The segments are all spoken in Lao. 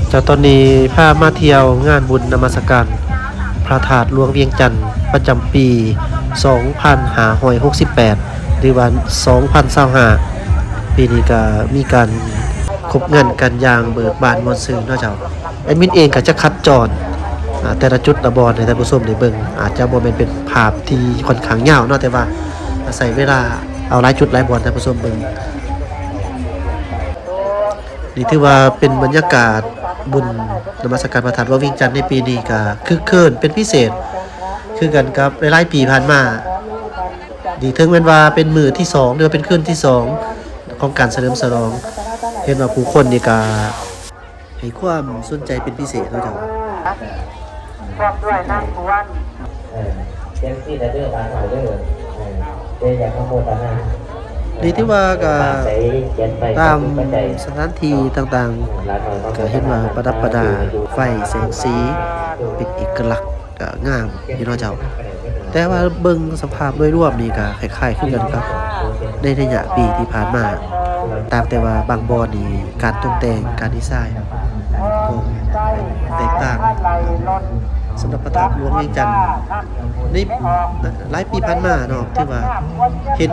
ເຈົ້າ ຕອນນີ້ພາມາທ່ຽວງານບຸນນະມັດສະການພະທາດຫຼວງວຽງຈັນ ປະຈຳປີສອງພັນຫ້າຮ້ອຍຫົກສິບແປດ ຫຼືວ່າສອງພັນຊາວຫ້າ ປີນີ້ກະມີການຄົບງານກັນຢ່າງເບີກບານມ່ວນຊື່ນເນາະເຈົ້າ. ແອດມິນເອງກະຈະຄັດຈອນ ອາ ແຕ່ລະຈຸດລະບ່ອນໃຫ້ທ່ານຜູ້ຊົມໄດ້ເບິ່ງ ອາດຈະບໍ່ແມ່ນເປັນພາບທີ່ຂ້ອນຂ້າງຍາວເນາະ ແຕ່ວ່າໃຊ້ເວລາເອົາຫຼາຍຈຸດຫຼາຍບ່ອນໃຫ້ທ່ານຜູ້ຊົມເບິ່ງ. ນີ້ຖືວ່າເປັນບັນຍາກາດບຸນນະມັດສະການພະທາດຫຼວງວຽງຈັນໃນປີນີ້ກະຄຶກຄື້ນເປັນພິເສດ ຄືກັນກັບຫຼາຍໆປີຜ່ານມາ. ນີ້ເຖິງແມ່ນວ່າເປັນມື້ທີສອງ ຫຼືວ່າເປັນຄືນທີສອງຂອງການສະເຫຼີມສະຫຼອງ ເຫັນວ່າຜູ້ຄົນນີ້ກະໃຫ້ຄວາມສົນໃຈເປັນພິເສດເນາະເຈົ້າ. ພ້ອມດ້ວຍນາງສຸວັນ ເອີ ຈັ່ງຊີ້ລະເດີ ບ້ານເຮົາເດີ ເອີ ເດີ ຢາກອະນຸໂມທະນາ. ນີ້ຖືວ່າກະຕາມສະຖານທີ່ຕ່າງໆ ກະເຫັນວ່າປະດັບປະດາໄຟແສງສີເປັນເອກະລັກ ກະງາມຢູ່ເນາະເຈົ້າ. ແຕ່ວ່າເບິ່ງສະພາບໂດຍລວມນີ້ກະຄ້າຍໆຄືກັນກັບໃນໄລຍະປີທີ່ຜ່ານມາ ຕ່າງແຕ່ວ່າບາງບ່ອນນີ້ ການຕົກແຕ່ງ ການດີໄຊນ໌ກໍແຕກຕ່າງ. ສຳລັບພະທາດຫຼວງວຽງຈັນ ໃນຫຼາຍປີຜ່ານມາເນາະ ຖືວ່າເຫັນ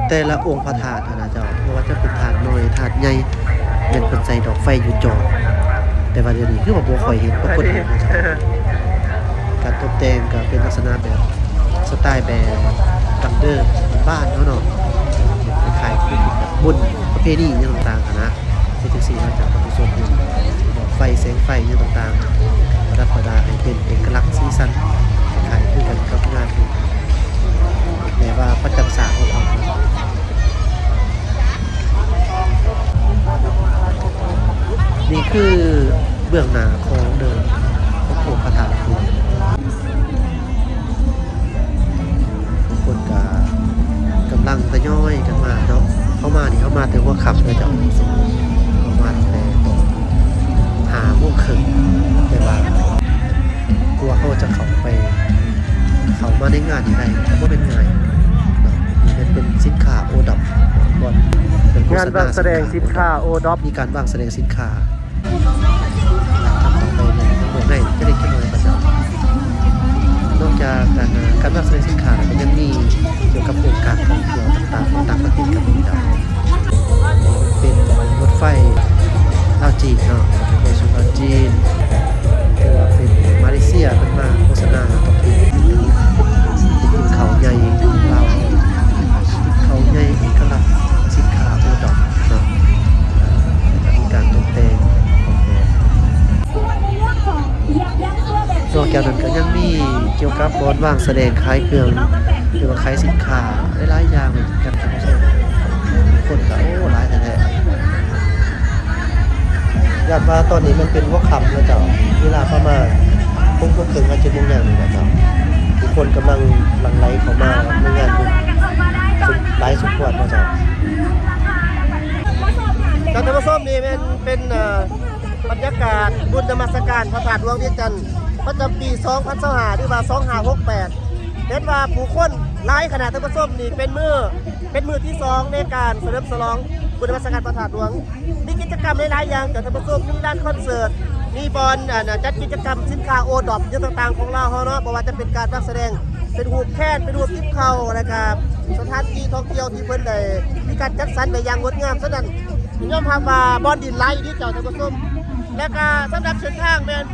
ແຕ່ລະອົງພະທາດຫັ້ນນະເຈົ້າ ບໍ່ວ່າຈະເປັນທາດນ້ອຍ ທາດໃຫຍ່ ແມ່ນເພິ່ນໃສ່ດອກໄຟຢູ່ຈອກ ແຕ່ວ່າດຽວນີ້ຄືວ່າບໍ່ຄ່ອຍເຫັນ ບໍ່ຄ່ອຍເຫັນນະເຈົ້າ. ການຕົກແຕ່ງກໍເປັນລັກສະນະແບບ ສະໄຕແບບດັ້ງເດີມບ້ານເຮົາເນາະ ຄ້າຍໆຄືບຸນປະເພນີຫຍັງຕ່າງໆຫັ້ນນະ ເຮັດຈັ່ງຊີ້ເນາະ ຈາກປະຊາຊົນ ດອກໄຟ ແສງໄຟຫຍັງຕ່າງໆ ປະດັບປະດາໃຫ້ເປັນເອກະລັກສີສັນ ຄ້າຍໆຄືກັນກັບງານບຸນ ແຕ່ວ່າປະຈຳສາກຂອງເຂົາ. ນີ້ຄືເບື້ອງໜ້າຂອງເດີມຂອງອົງພະທາດຫຼວງ. ຄົນກະກຳລັງທະຍອຍກັນມາເນາະ. ເຮົາມານີ້ ເຮົາມາແຕ່ຫົວຄ່ຳເດີເຈົ້າ. ເຮົາມາຕັ້ງແຕ່ຕອນຫ້າໂມງເຄິ່ງ ແຕ່ວ່າກວ່າເຮົາຈະເຂົ້າໄປ ເຂົ້າມາໃນງານນີ້ໄດ້ ກໍບໍ່ແມ່ນງ່າຍເນາະ. ນີ້ແມ່ນເປັນສິນຄ້າໂອດອບ ບ່ອນເປັນໂຄສະນາ ງານວາງສະແດງສິນຄ້າໂອດອບ ມີການວາງສະແດງສິນຄ້າ. ເຂົ້າໄປໃນເມືອງໃນຈະເລັກຈະນ້ອຍກວ່າເຈົ້າ. ນອກຈາກການ ການວາງສະແດງສິນຄ້າແລ້ວ ກໍຍັງມີກ່ຽວກັບໂຄງການທ່ອງທ່ຽວຕ່າງໆຂອງຕ່າງປະເທດກໍມີເຈົ້າ. ເປັນລົດໄຟລາວຈີນເນາະ ລົດໄຟສູ່ລາວຈີນ ຫຼືວ່າເປັນມາເລເຊຍ ເພິ່ນມາໂຄສະນາທ່ອງທ່ຽວ ເປັນເຂົ້າໃຫຍ່ລາວ ເຂົ້າໃຫຍ່ເອກະລັກສິນຄ້າໂອດອບເນາະ. ແລ້ວກໍມີການຕົກແຕ່ງອອກແບບ. ນອກຈາກນັ້ນກໍຍັງມີກ່ຽວກັບບ່ອນວາງສະແດງຂາຍເຄື່ອງ ຫຼືວ່າຂາຍສິນຄ້າຫຼາຍໆຢ່າງເຊັ່ນກັນ ທ່ານຜູ້ຊົມ. ຄົນກໍ ໂອ້ ຫຼາຍແທ້ໆ. ຢ້ານວ່າຕອນນີ້ມັນເປັນຫົວຄ່ຳເນາະເຈົ້າ ເວລາປະມານຫົກໂມງເຄິ່ງຫາເຈັດໂມງແລງນີ້ແຫຼະເຈົ້າ. ຜູ້ຄົນກຳລັງຫຼັ່ງໄຫຼເຂົ້າມາໃນງານບຸນ ຫຼາຍສົມຄວນເນາະເຈົ້າ. ທ່ານຜູ້ຊົມ ນີ້ແມ່ນເປັນ ເອີ ບັນຍາກາດບຸນນະມັດສະການພະທາດຫຼວງວຽງຈັນ ປະຈຳປີສອງພັນຊາວຫ້າ ຫຼືວ່າສອງຫ້າຫົກແປດ ເຫັນວ່າຜູ້ຄົນຫຼາຍຂະໜາດ ທ່ານຜູ້ຊົມ. ນີ້ເປັນມື້ ເປັນມື້ທີສອງໃນການສະເຫຼີມສະຫຼອງບຸນນະມັດສະການພະທາດຫຼວງ. ມີກິດຈະກຳຫຼາຍໆຢ່າງເຈົ້າ ທ່ານຜູ້ຊົມ ມີລານຄອນເສີດ ມີບ່ອນ ອັນ ຈັດກິດຈະກຳສິນຄ້າໂອດອບຫຍັງຕ່າງໆຂອງລາວເຮົາເນາະ ບໍ່ວ່າຈະເປັນການວາງສະແດງ ເປັນຮູບແຄນ ເປັນຮູບຕິບເຂົ້າ ແລ້ວກະສະຖານທີ່ທ່ອງທ່ຽວທີ່ເພິ່ນໄດ້ມີການຈັດສັນໄປຢ່າງງົດງາມ. ສະນັ້ນ ຍອມຮັບວ່າບ່ອນດິນຫຼາຍອີ່ຫຼີເຈົ້າ ທ່ານຜູ້ຊົມ. ແລ້ວກະສຳລັບເສັ້ນທາງແມ່ນ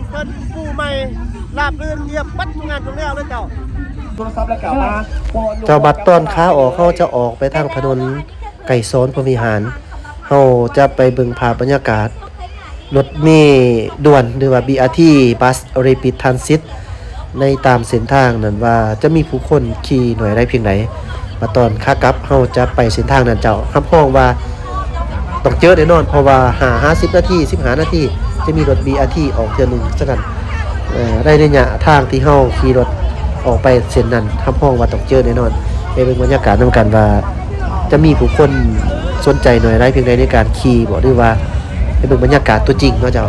ເພິ່ນປູໃໝ່ ລາບລື່ນ ລຽບໝົດທຸກງານທຸກແນວເລີຍເຈົ້າ. ເຈົ້າ ບັດຕອນຂາອອກ ເຮົາຈະອອກໄປທາງຖະໜົນໄກສອນພົມວິຫານ ເຮົາຈະໄປເບິ່ງພາບບັນຍາກາດ ລົດເມດ່ວນ ຫຼືວ່າ ບີອາທີ Bus Rapid Transit ໃນຕາມເສັ້ນທາງນັ້ນວ່າຈະມີຜູ້ຄົນຂີ່ໜ້ອຍຫຼາຍພຽງໃດ. ມາຕອນຂາກັບເຮົາຈະໄປເສັ້ນທາງນັ້ນເຈົ້າ ຮັບຮອງວ່າຕ້ອງເຈີແນ່ນອນ ເພາະວ່າຫ້າຫາສິບນາທີ ສິບຫ້ານາທີ ຈະມີລົດ ບີອາທີ ອອກເທື່ອໜຶ່ງ. ສະນັ້ນ ເອີ ໃນໄລຍະທາງທີ່ເຮົາຂີ່ລົດອອກໄປເສັ້ນນັ້ນ ຮັບຮອງວ່າຕ້ອງເຈີແນ່ນອນ. ໄປເບິ່ງບັນຍາກາດນຳກັນວ່າຈະມີຜູ້ຄົນສົນໃຈໜ້ອຍຫຼາຍພຽງໃດໃນການຂີ່ບໍ ຫຼືວ່າໄປເບິ່ງບັນຍາກາດຕົວຈິງເນາະເຈົ້າ.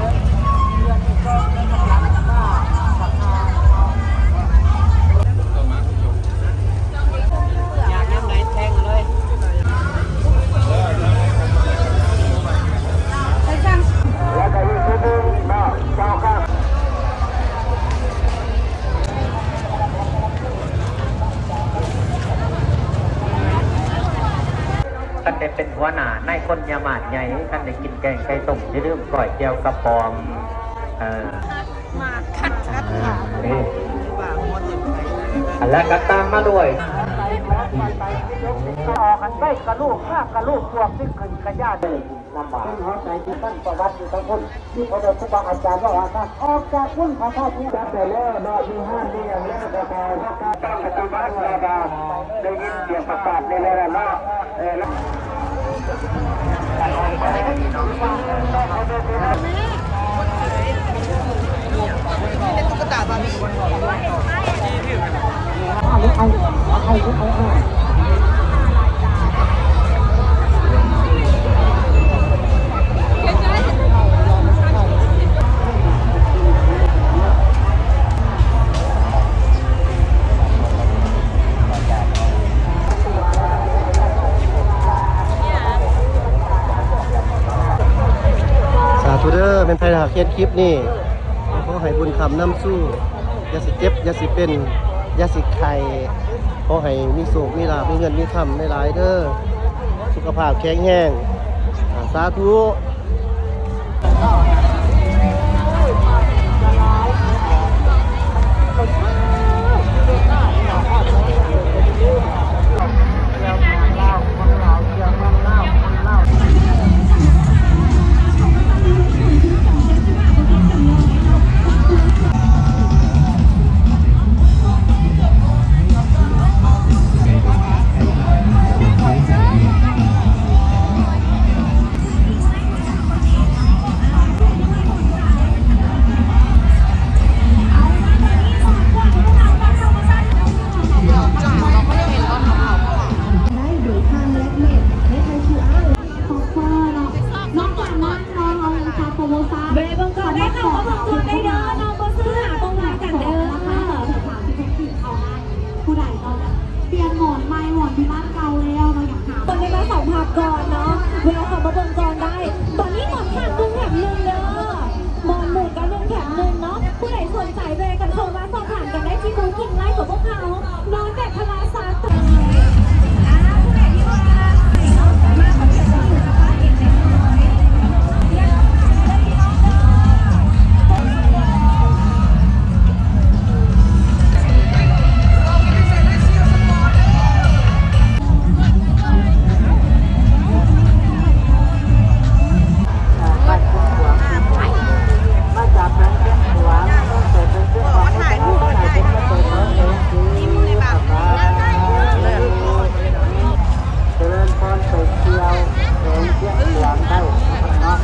ທ່ານໄດ້ເປັນຫົວໜ້ານາຍພົນຍາມາດໃຫຍ່ ທ່ານໄດ້ກິນແກງໄກ່ຕົ້ມ ຢ່າລືມກ້ອຍແຈ່ວກະປອມ ເອີ ມາຄັດ ເອີ ແລະກໍຕາມມາດ້ວຍ ອອກກັນໄປກະລູກ ມາກະລູກ ພວກທີ່ຂຶ້ນກະຍາດ ລຳບາກ ເປັນຫົວໃຈທີ່ຕັ້ງປະຫວັດຢູ່ທາງພຸ້ນ ທີ່ເຂົາເຈົ້າຄູບາອາຈານເວົ້າວ່າ ອອກຈາກພຸ້ນ ຂອງພະພຸດທະ ຈັບໄດ້ແລ້ວເນາະ ມີຮ້ານມີຫຍັງແລ້ວ ກໍເຂົ້າ ເຂົ້າຕັ້ງປະຕິບັດ ແລ້ວກໍໄດ້ຍິນສຽງປະກາດນີ້ແລ້ວເນາະ ເອີ ແລ້ວ ສາທຸເດີ ແມ່ນໃຜຫາກເຫັນຄລິບນີ້ ຂໍໃຫ້ບຸນຄ້ຳນຳຊູ ຢ່າຊິເຈັບ ຢ່າຊິເປັນ ຢ່າຊິໄຂ້ ຂໍໃຫ້ມີໂຊກມີລາບ ມີເງິນມີຄຳຫຼາຍໆເດີ ສຸຂະພາບແຂງແຮງ ສາທຸ. ໄດ້ໂດຍທາງແລັກເມດ ໃນໄທຄິວອາ ຊອບເຟີເນາະ ນອກຈາກນັ້ນເນາະ ເຮົາຍັງຂາຍໂປຣໂມຊັນ ແວະເບິ່ງກ່ອນໄດ້ເນາະ ມາເບິ່ງກ່ອນໄດ້ເດີເນາະ ບໍ່ຊື້ຫາບໍ່ວ່າກັນເດີ ສາມສິບຫົກປີເທົ່ານັ້ນ ຜູ້ໃດເນາະ ປ່ຽນໝອນໃໝ່ ໝອນທີ່ບ້ານເກົ່າແລ້ວເນາະ ຢາກຫາ ເພິ່ນໄດ້ມາສຳຜັດກ່ອນເນາະ ແວະເຂົ້າມາເບິ່ງກ່ອນໄດ້ ຕອນນີ້ໝອນແຖມໜຶ່ງແຖມໜຶ່ງເດີ ໝອນໝູນກໍໜຶ່ງແຖມໜຶ່ງເນາະ ຜູ້ໃດສົນໃຈແວະກັນເຂົ້າມາສອບຖາມກັນໄດ້ທີ່ບູຄິງໄລນ໌ຂອງພວກເຮົາ ນອນແບບພາລາຊາ ຈະເລີນພອນໄປທ່ຽວແຂວງຊຽງຂວາງໄດ້ນະຄັບເນາະ.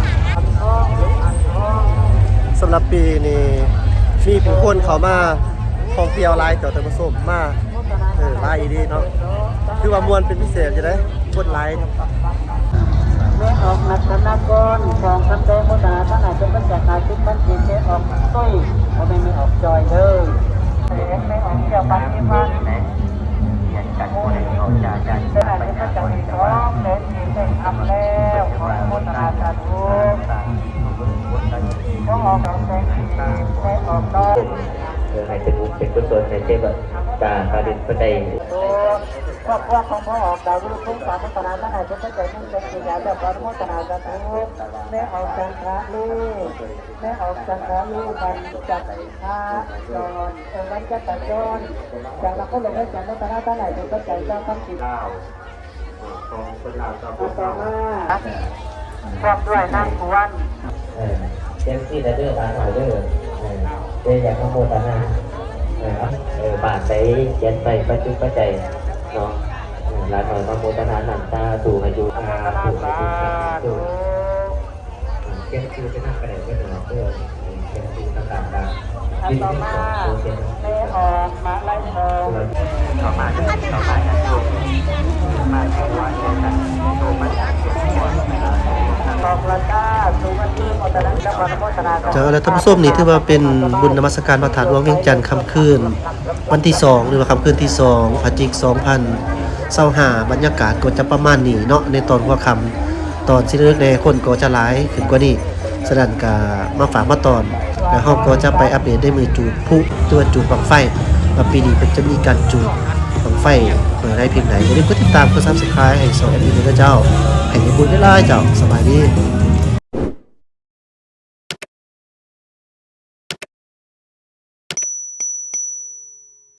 ສຳລັບປີນີ້ມີຜູ້ຄົນເຂົ້າມາທ່ອງທ່ຽວຫຼາຍເຈົ້າທ່ານຜູ້ຊົມ ມາ ເອີ ຫຼາຍອີ່ຫຼີເນາະ ຖືວ່າມ່ວນເປັນພິເສດຢູ່ເດ້ ຄົນຫຼາຍ. ແມ່ອອກ ນັດທະນາກອນ ຂອງຄຳແດງໂມທະນາທັງຫຼາຍ ເປັນບັນຈາການຕິດພັນຕິດແມ່ອອກຕຸ້ຍ ບໍ່ແມ່ນແມ່ອອກຈອຍເດີ ແມ່ອອກ ເຈົ້າປານິພັນ ແມ່ອອກຈາກ ເປັນບັນຈາກຂອງແມ່ທີ່ໄດ້ທຳແລ້ວ ຂໍອະນຸໂມທະນາສາທຸ ຂໍອອກແສງສີ ແມ່ອອກຕ້ອຍ ເພື່ອໃຫ້ເປັນບຸນເປັນກຸສົນ ໃຫ້ເທວະດາຟ້າດິນເພິ່ນໄດ້ ຄອບຄົວຂອງພໍ່ອອກດາວວິລຸພົງສາມພັດທະນາ ທັງໃຫ້ເພິ່ນໄດ້ໃຈໜຶ່ງເປັນກິລິຍາແບບອະນຸໂມທະນາສາທຸ ແມ່ອອກຈັນທະລີ ແມ່ອອກຈັນທະລີ ບັນຈັດຕາຈອນ ເອີ ບັນຈັດຕາຈອນ ຈາກນະຄອນຫຼວງວຽງຈັນ ອະນຸໂມທະນາທັງໃຫ້ເພິ່ນໄດ້ໃຈເຈົ້າຄຳສິດ ລາວ ຂອງຄົນລາວຊາວພຸດເຮົາ ຕໍ່ມາ ພ້ອມດ້ວຍນາງສຸວັນ ເອີ ຈັ່ງຊີ້ລະເດີຫຼານນ້ອຍເດີ ເອີ ເດີຢາກອະນຸໂມທະນາ ເອີ ເອີ ບ້ານໃດຂຽນໄປປັດຈຸປັດໄຈເນາະ ເອີ ຫຼານນ້ອຍມາໂມທະນານຳ ສາທຸ ໃຫ້ຢູ່ ສາທຸ ໃຫ້ຢູ່ ສາທຸ ຂຽນຊື່ໄປນຳກໍໄດ້ເດີເນາະ ເອີ ຂຽນຊື່ຕ່າງໆ ກໍ ອັນຕໍ່ມາ ແມ່ອອກມາໄລທອງ ເຂົ້າມາເດີ ເຂົ້າມາ ອອກລາຊາ ສຸວັນນີ ໂມທະນາ ເຈົ້າ ແລະ ທ່ານຜູ້ຊົມ ນີ້ຖືວ່າເປັນບຸນນະມັດສະການພະທາດຫຼວງວຽງຈັນ ຄ່ຳຄືນວັນທີສອງ ຫຼືວ່າຄ່ຳຄືນທີສອງ ພະຈິກ ສອງພັນຊາວຫ້າ ບັນຍາກາດກໍຈະປະມານນີ້ເນາະ ໃນຕອນຫົວຄ່ຳ ຕອນຊິເລິກແດ່ຄົນກໍຈະຫຼາຍຂຶ້ນກວ່ານີ້ ສະນັ້ນກະມາຝາກມາຕ້ອນ ແລ້ວເຮົາກໍຈະໄປອັບເດດໃນມື້ຈູດພລຸ ຫຼືວ່າຈູດບັ້ງໄຟ ວ່າປີນີ້ເພິ່ນຈະມີການຈູດ ບັ້ງໄຟເມື່ອໃດພຽງໃດ. ຢ່າລືມກົດຕິດຕາມ ກົດ Subscribe ໃຫ້ຊ່ອງແອດມິນເດີເຈົ້າ. ໃຫ້ໄດ້ບຸນຫຼາຍໆເຈົ້າ. ສະບາຍດີ.